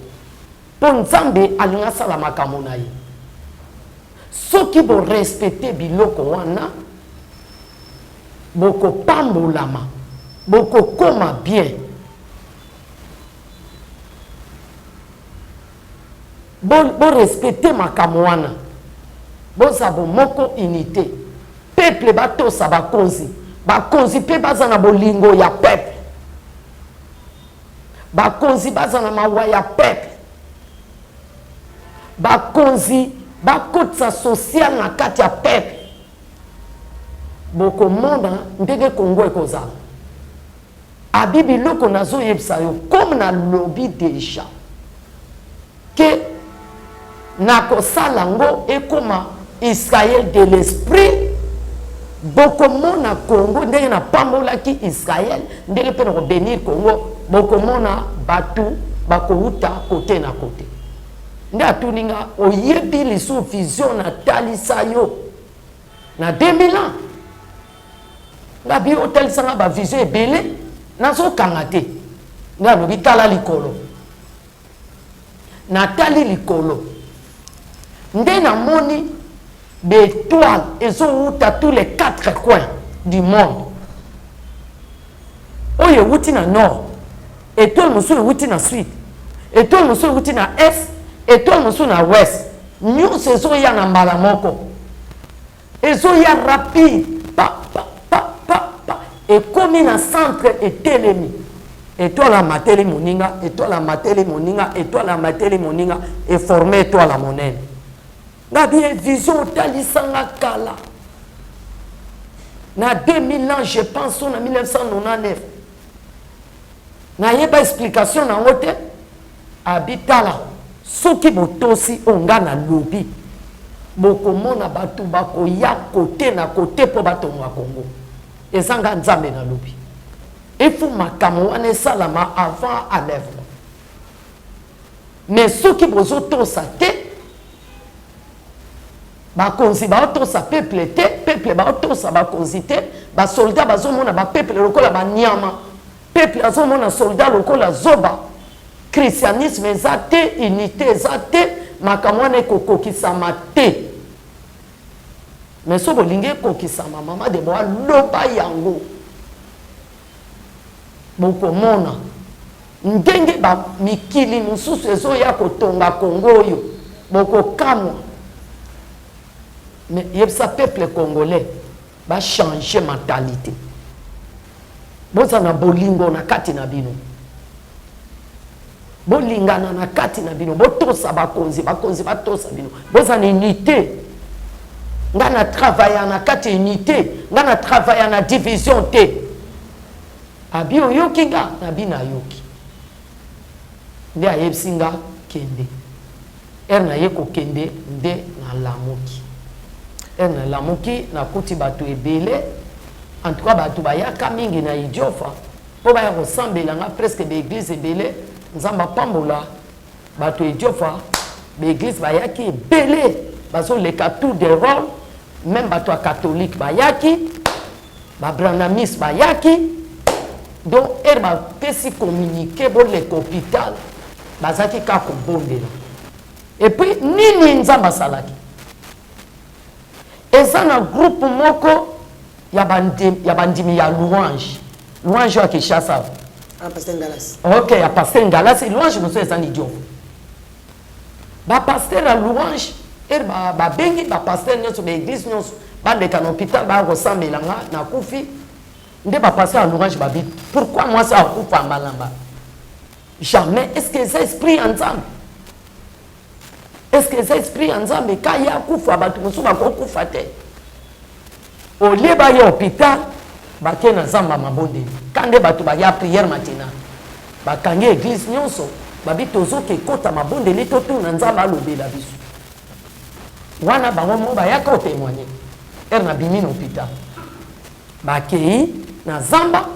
mpo Nzambe alingi asala makambo na ye. Soki bo respecter biloko wana bokopambolama, bokokoma bien. Bo, bo respecter makambo wana, boza bomoko unite. Peuple batosa bakonzi, bakonzi mpe baza na bolingo ya peuple, bakonzi baza na mawa ya peuple. Bakonzi bakotisa social na kati ya peuple, bokomona ndenge Congo ekozala. Abi biloko nazoyebisa yo comme nalobi deja ke nakosala yango ekoma Israël de l'esprit, bokomona Congo ndenge napambolaki Israël, ndenge mpe nakobenir Congo, bokomona batu bakowuta kote na kote. Nde atuni nga, oyebi lisusu vision natalisa yo na 2000 ans? Nga bi otalisa nga ba vision ebele, nazokanga te. Nde alobi tala likolo. Natali likolo nde namoni ba etoiles ezowuta tous les quatre coins du monde. Oyo ewuti na nord, etoile mosusu ewuti na sud, etoile mosusu ewuti na est, etoile mosusu na ouest. Nyonso ezoya na mbala moko. Ezoya rapide pa pa pa pa pa ekomi na centre etelemi. Etoile amateli moninga, etoile amateli moninga, etoile amateli moninga, e forme etoile ya monene. Nga bien vision otalisa nga kala. Na 2000 ans, je pense, na 1999. Nayeba explication na yango te. Abi tala, soki botosi oyo nga nalobi, bokomona bato bakoya kote na kote mpo batonga Congo. Eza nga Nzambe nalobi. Il faut makambo wana esalama avant enlèvement. Mais soki bozotosa te, bakonzi baotosa peuple te, peuple baotosa bakonzi te, basoldat bazomona bapeuple lokola banyama, peuple azomona soldat lokola zoba. Christianisme eza te, unité eza te, makambo wana ekokokisama te. Mais soki bolingi ekokisama, mama Debora loba yango, bokomona ndenge ba mikili mosusu ezoya kotonga Congo oyo, bokokamwa. Mais yebisa peuple congolais ba changer mentalité, boza na bolingo na kati na bino, bolingana na kati na bino, botosa bakonzi, bakonzi batosa bino, boza na unité. Nga na travailla na kati ya unité, nga na travailla na division te. Abi oyoki nga? Nabi nayoki. Nde ayebisi nga kende. Heure naye kokende nde nalamuki. Heure nalamuki nakuti bato ebele. En tout cas bato bayaka mingi na Idiofa po baya kosambela nga, presque ba église ebele. Nzambe apambola bato Idiofa, ba église bayaki ebele, bazoleka tout de rôle, même bato ya catholique bayaki, ba branamis bayaki. Donc heure bapesi communiqué boleka hôpital, bazalaki kaka kobondela. Et puis nini Nzambe asalaki? Eza na groupe moko ya bandimi ya louange, louange ya Kinshasa. Ah, Pasteur Ngalas. Ok, ya Pasteur Ngalas, louange mosusu eza ni Diovo. Ba pasteur ya louange, heure babengi ba pasteur nyonso, ba église nyonso, baleka na hôpital baya kosambela nga nakufi. Nde ba pasteur ya louange babi, pourquoi mwasi akufa mbalamba? Jamais. Est-ce que eza esprit ya Nzambe? Est-ce que eza esprit ya Nzambe? Ka ye akufa, bato mosusu bakokufa te. Olie baya hôpital, bake na zamba mabondeli. Ka nde bato baya prière matinale, bakangi église nyonso, babi tozoki ekota mabondeli, totuna Nzambe alobela biso. Wana bango moko bayaka kotémoigner. Heure nabimi na hôpital, bakei na zamba,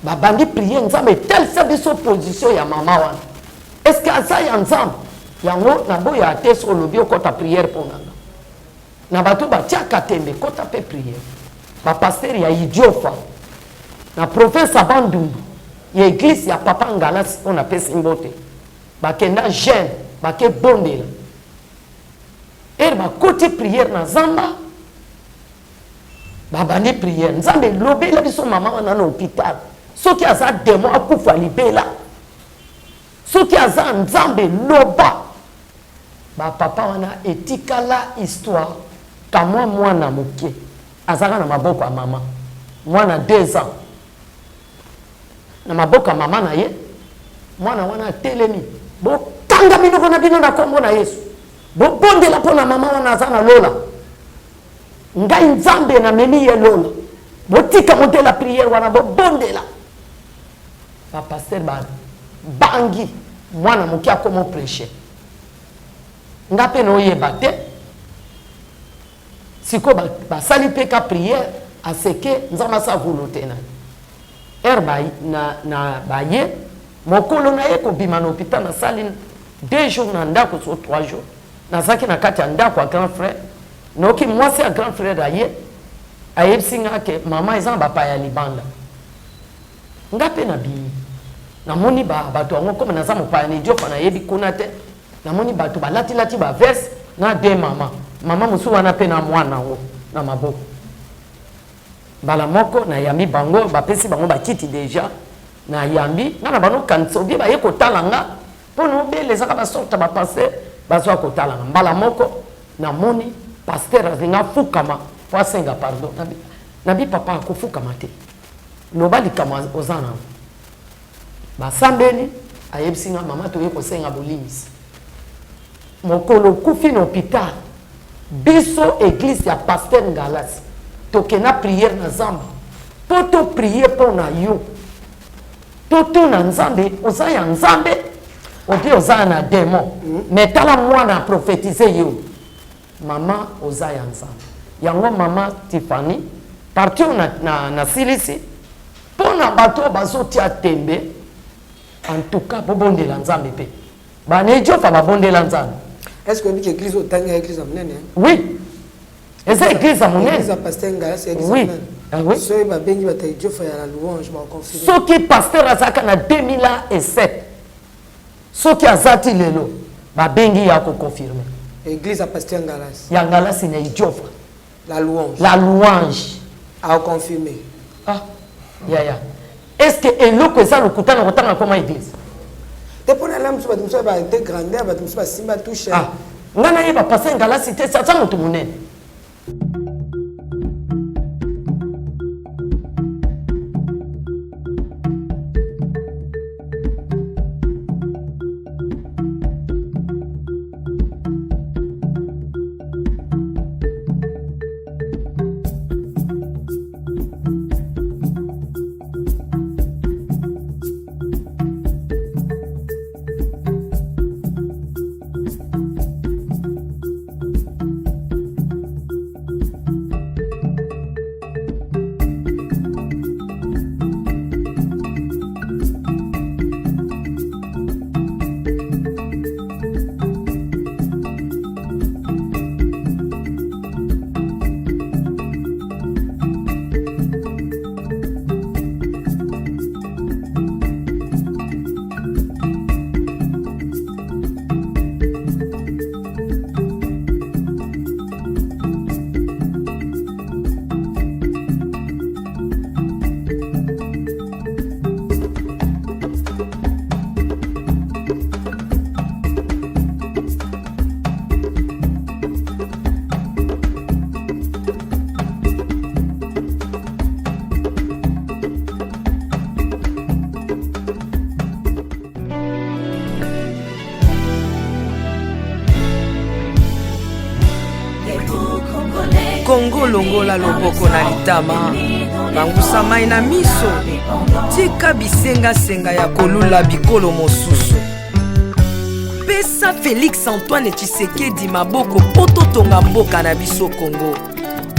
babandi prier, Nzambe etalisa biso position ya mama wana. Est-ce que aza ya Nzambe? Yango naboya te soki olobi okota prière mpo na nga. Na bato batiaka tembe, kota mpe prière. Ba pasteur ya Idiofa na province ya Bandundu ya église ya Papa Ngalasi oyo napesi mbote, bakenda jeune, bake bondela. Heure bakoti prière na zamba, babandi prière, Nzambe lobela biso mama wana na hôpital, soki aza démon akufa libela, soki aza Nzambe loba. Ba papa wana etikala histoire. Kamwa mwana moke azaka na maboko ya mama, mwana 2 ans na maboko ya mama na ye. Mwana wana atelemi, bokanga minoko na bino na kombo na Yesu, bobondela mpo na mama wana aza na lola, ngai Nzambe namemi ye lola, botika motela prière wana, bobondela. Ba pasteur ba bangi mwana moke akoma prêcher, nga pe naoyeba te. Sikoyo basali mpe ka prière aseke Nzambe asa volonté na ye. Heure ba, na, na baye mokolo na ye kobima na hôpital, nasali 2 jours na ndako, so 3 jours nazalaki na kati ya ndako ya grand frère. Noki mwasi ya grand frère aye, ayebisi nga ke mama eza na bapaya ya libanda. Nga mpe nabimi, namoni bato yango, comme naza mopaya na Idiofa, nayebi kuna te. Namoni bato balatilati ba veste na de mama mama mosusu wana mpe na mwana yango na maboko. Mbala moko nayambi bango, bapesi bango bakiti deja. Nayambi nga na bango, kanisa obie baye kotala nga mpo na obele ezaka basorte ba pasteur bazwa kotala nga. Mbala moko namoni pasteur alinga afukama mpo asenga pardon. Nabi papa akofukama te, loba likambo oza nango. Basambeli, ayebisi nga mama toye kosenga bolimbisi. Mokolo okufi na hôpital, biso église ya pasteur Ngalasi Tokenda prière na zamba mpo to prier mpo na yo. Totuna Nzambe, oza ya Nzambe obi oza na demon? Mais tala mwana prophétise yo. Mama oza ya Nzambe. Yango mama Tiffany, parti oyo na, na, na silisi mpo na bato oyo bazotia tembe, en tout cas bobondela Nzambe mpe bana Idiofa babondela Nzambe. Est-ce que oyebi ke église otangi ya église ya monene? Oui. Eza église ya monene. Église ya pasteur Ngala, c'est église oui. ya monene. Ah oui. Soki babengi bato ya Idiofa ya la louange, ba confirmer. Soki pasteur azalaka na 2007, soki aza ti lelo, babengi ya ko confirmer. Église ya pasteur Ngalasi. Ya Ngalasi na Idiofa. La louange. La louange. A confirmer. Ah, yaya. Est-ce que eloko eza lokuta na kotanga koma église? Te pona la musu bato musu ba te grandeur, bato musu basimba touche. Ah, nga nayeba pasteur Ngalasi te, aza moto monene. Kongo longola loboko na litama, pangusa mai na miso, tika bisengasenga ya kolula bikolo mosusu. Pesa Félix Antoine Tshisekedi maboko mpo totonga mboka na biso Kongo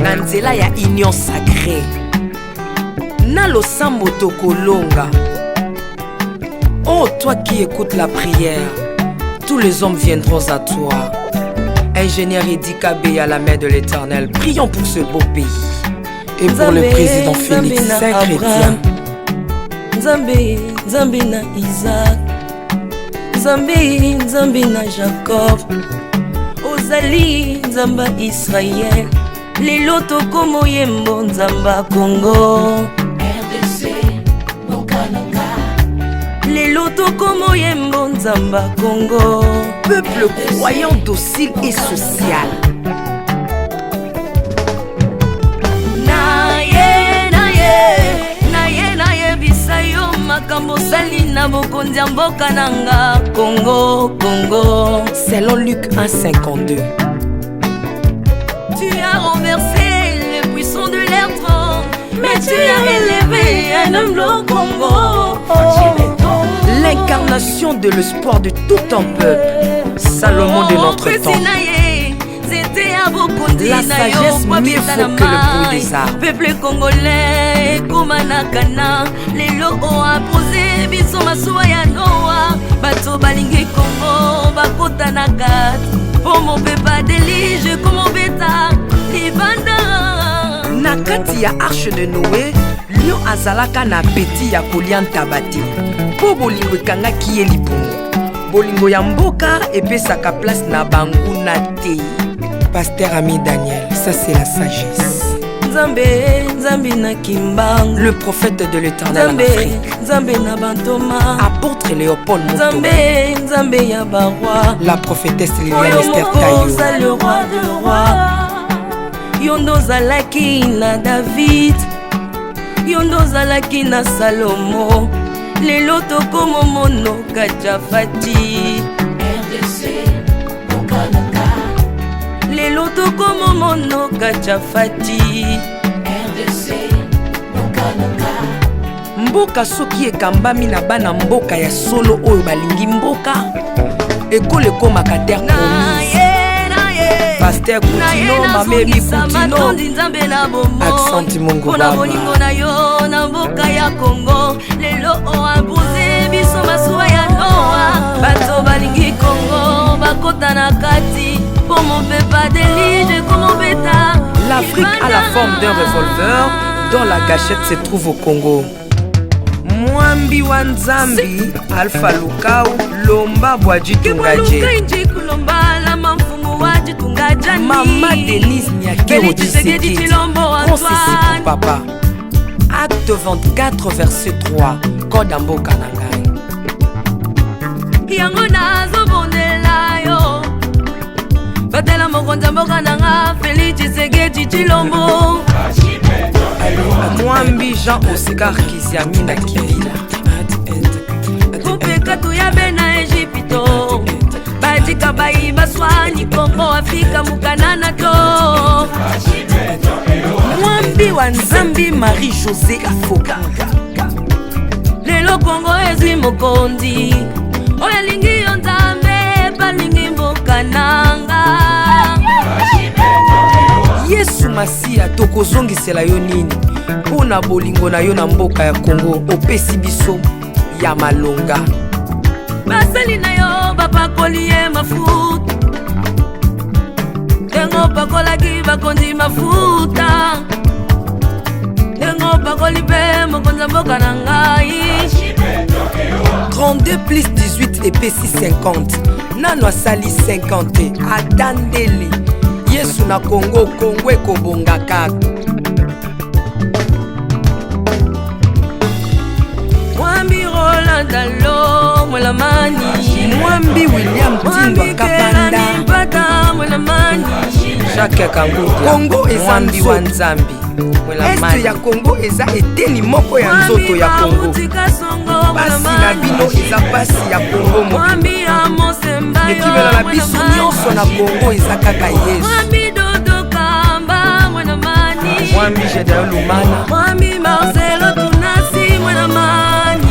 na nzela ya Union Sacrée. Na losambo tokolonga. Oh, toi qui écoutes la prière, tous les hommes viendront à toi. Ingénieur Eddy Kabeya, la main de l'Éternel, prions pour ce beau pays. Et pour le président Félix, saint chrétien. Nzambe, Nzambe na Isaac, Nzambe, Nzambe na Jacob, ozali Nzambe ya Israël, lelo tokomo yembo Nzambe ya Congo. RDC, mboka na nga. Lelo tokomo yembo Nzambe ya Congo. Peuple croyant, docile et social. Na ye, na ye, na ye, nayebisa yo makambo osali na bokonzi ya mboka na nga Congo, Congo. Selon Luc 1,52. Tu as renversé le puissant de l'air trône, mais tu as élevé un homme au Congo. L'incarnation de l'espoir de tout un peuple, Salomon de notre temps. La sagesse mieux vaut que le bruit des arbres. Peuple congolais ekoma na kana lelo oapose biso masuwa ya Noa, bato balingi Kongo bakota na kati po mopepa delige komobeta libanda. Na kati ya arche de Noé, lion azalaka na apeti ya kolia ntaba te mpo bolingo ekangaki ye libumu. Bolingo ya mboka epesaka place na banguna te. Pasteur Ami Daniel, ça c'est la sagesse. Nzambe, Nzambe na Kimbangu, le prophète de l'Éternel en Nzambe, Afrique. Nzambe na Bantoma, apôtre Léopold Moto. Nzambe, Nzambe ya baroi, la prophétesse Liliane Oyo Esther moko Tayo. oza le roi de roi, yo nde ozalaki na David, yo nde ozalaki na Salomo, lelo tokomomono Kajafati. RDC, mboka na nga. Lelo tokomomono Kajafati. Mboka soki ekambami na bana mboka ya solo oyo balingi mboka, ekolo ekomaka terre promise. Pasteur Kutino, Mame Kutino, Nzambe na bomoi Accent Mungu mpona Baba. bolingo na yo na mboka ya Kongo. Lelo oimpose biso masuwa ya Noa. Bato balingi Kongo bakota na kati mpo mopepa delige komobeta. L'Afrique a la forme d'un revolver dont la gâchette se trouve au Congo. Mwambi wa Nzambi, Alpha Lukau, Lomba Bwadjitungaje. Kinji kulombala mamfumu wa jitungajani. Mama Denise Nyakero Félix Tshisekedi Tshisekedi, Tshilombo Francis Antoine. Papa. Acte 24, verset 3. Code Mboka na ngai. Yango nazobondela yo, batela mokonzi ya mboka na nga Félix Tshisekedi Tshilombo. Mwambi Jean Oscar Kiziamina Kibila. Kupeka tuyabe na Ejipito, batika bayi baswani Kongo Afrika mukanana to. Mwambi wa Nzambi Marie-Josée Afoka. Lelo Kongo ezwi mokonzi oyo alingi yo Nzambe, balingi mboka nanga. Yesu Masiya, tokozongisela yo nini mpo na bolingo na yo na mboka ya Kongo opesi biso ya malonga? Basali na yo bapakoli ye mafuta, ndenge opakolaki bakonzi mafuta, ndenge opakoli mpe mokonzi ya mboka na ngai. 32 plus 18 epesi 50. Nano asali 50 te, ata ndele. Yesu na Kongo, Kongo ekobonga kaka. Mwambi Roland Dalo Mwelamani. Mwambi William Tindwa Kapanda. Mpata Mwelamani. Jacques Kangudia. Kongo eza Mwambi wa nzoto. Nzambi. Este ya Kongo eza eteni moko ya nzoto ya Kongo. Pasi na bino eza pasi ya Kongo mobimba. Mwambi Amosembayo. Ekimelo na biso nyonso na Kongo eza kaka Yesu. Mwambi Dodo Kamba Mwenamani. Mwambi Gedeon Lumana. Mwambi Marcelo Tunasi Mwenamani.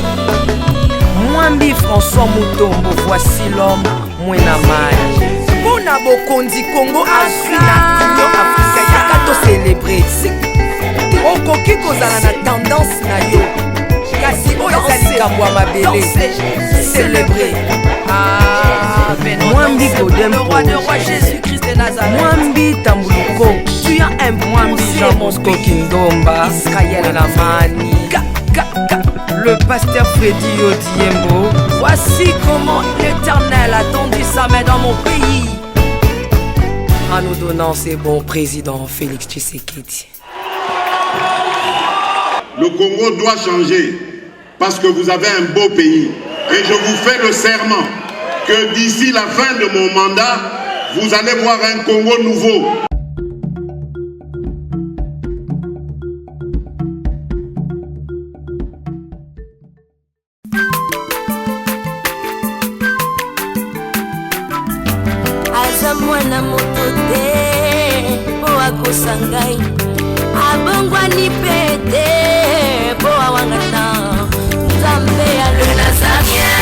Mwambi François Mutombo, voici l'homme Mwenamani. Mpo na bokonzi Kongo azwi na Union africaine, yaka tocelebre. Okoki kozala na tendance na yo, kasi oyo eza likambo ya mabele. Celebre. Mwambi Godem, Le roi de roi Jésus-Christ de Nazareth. Mwambi Tambuluko. Tu as imposé Mwambi Jean mon Bosco pays. Kindomba Israël. Mwenamani. Le pasteur Freddy Yodiembo. Voici comment l'Éternel a tendu sa main dans mon pays. En nous donnant ce bon président Félix Tshisekedi. Le Congo doit changer parce que vous avez un beau pays. Et je vous fais le serment que d'ici la fin de mon mandat, vous allez voir un Congo nouveau. Aza mwana moto te mpo akosa ngai, abongwani mpe te mpo awangana Nzambe ya le Nazarien,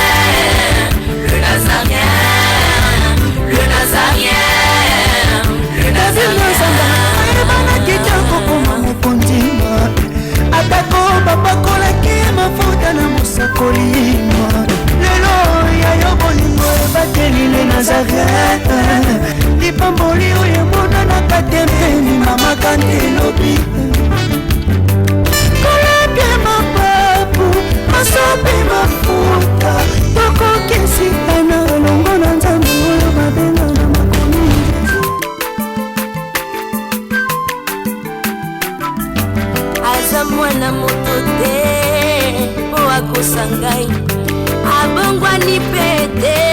le Nazarien, le Nazarien, le Nazarien. Ebanaki te kokoma mokonzi, atako bapakolaki mafuta na mosakoli. Lelo ya yo bolingo ebateli le Nazaret, lipamboli oyo emonanaka te mpeni mamaka nde elobi kolapia mapapu masope mafuta tokokesikana elongo na Nzambe oyo babenga na makomi. Aza mwana moto te mpo akosa ngai, abongwani mpe te.